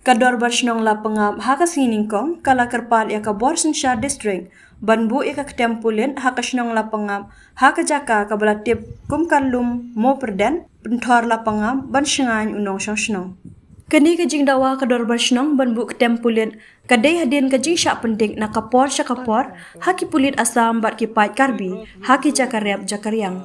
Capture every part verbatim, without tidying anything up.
Ka Dorbar Shnong Lapangap ha ka sngi Nyngkong ka la kyrpad ïa ka bor synshar district ban buh ïa ka ktem pulit ha ka shnong Lapangap ha ka jaka kaba la tip kum ka Lum Mowpyrdet, Pynthor Lapangap ban shngaiñ u nongshong shnong. Kane ka jingdawa ka Dorbar Shnong ban buh ktem pulit ka dei hadien ka jingshah pyndik na ka por sha ka por ha ki pulit Assam bad ki paid Karbi ha ki jaka rep jaka riang.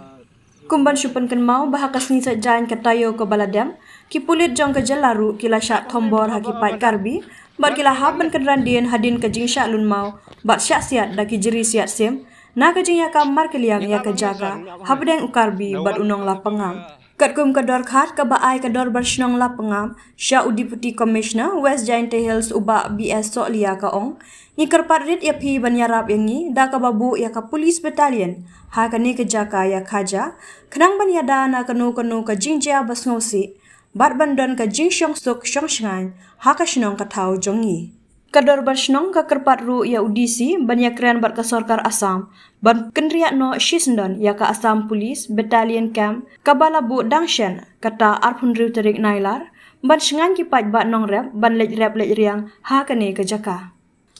Kum ban shu pynkynmaw ba ha ka sngi Saitjaiñ ka taïew kaba la dep, ki pulit jong ka jylla ruh ki la shah thombor ha ki paid Karbi bad ki la hap ban kynran dien hadien ka jingshah lynmaw bad shah siat da ki jri siat sim na ka jingïakam markylliang ïa ka jaka hapdeng u Karbi bad u nong Lapangap. Katkum ka dorkhar kaba ai ka Dorbar Shnong Lapangap sha u Deputy Commissioner West Jaintia Hills u Bah B S Sohliya ka ong, ngi kyrpad rit ïa phi ban ïarap ïa ngi da kaba buh ïa ka police battalion ha kane ka jaka ïa khaja, khnang ban ïada na kano kano ka jingjia ba sngewsih bad ban don ka jingshongsuk shongshngaiñ ha ka shnong ka thaw jong ngi. Ka Dorbar Shnong ka kyrpad ruh ïa u D C ban ïakren bad ka sorkar Assam ban kynriah noh shisyndon ïa ka Assam Police Battalion Camp kaba la buh dang shen kata arphew hynriew tarik Nailar ban shngaiñ ki paidbah nongrep ban leit rep leit riang ha kane ka jaka.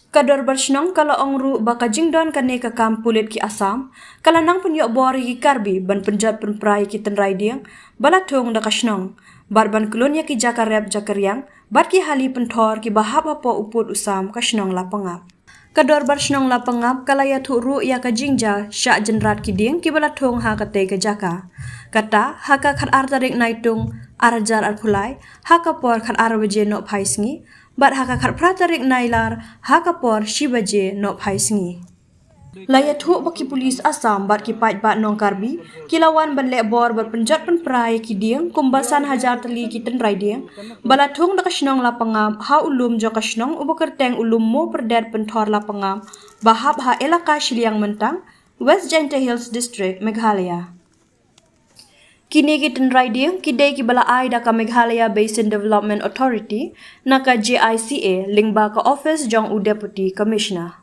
Ka Dorbar Shnong ka la ong ruh ba ka jingdon kane ka kam pulit ki Assam ka la nang pynïoh bor ïa ki Karbi ban pynjot pynpra ïa ki tynrai dieng ba la thung da ka shnong bad ban khlun ïa ki jaka rep jaka riang bad ki hali pynthor kiba hap hapoh u pud u sam ka shnong Lapangap. Ka Dorbar Shnong Lapangap ka la ïathuh ruh ïa ka jingjia shah jynrat ki dieng kiba la thung ha katei ka jaka. Kata ha ka khatar tarik Naitung ar hajar arphew lai ha ka por khatar baje nohphai sngi bad ha ka khatphra tarik Nailar ha ka por shi baje nohphai sngi. La ïathuh ba ki pulit Assam bad ki paidbah nong Karbi ki la wan ban leh bor bad pynjot pynpra ïa ki dieng kumba san hajar tylli ki tynrai dieng ba la thung da ka shnong Lapangap ha u lum jong ka shnong uba kyrteng u Lum Mowpyrdet Pynthor Lapangap ba hap ha elaka Shiliang Myntang, West Jaintia Hills District, Meghalaya. Kine ki tynrai dieng ki dei kiba la ai da ka Meghalaya Basin Development Authority na ka J I C A lyngba ka office jong u Deputy Commissioner.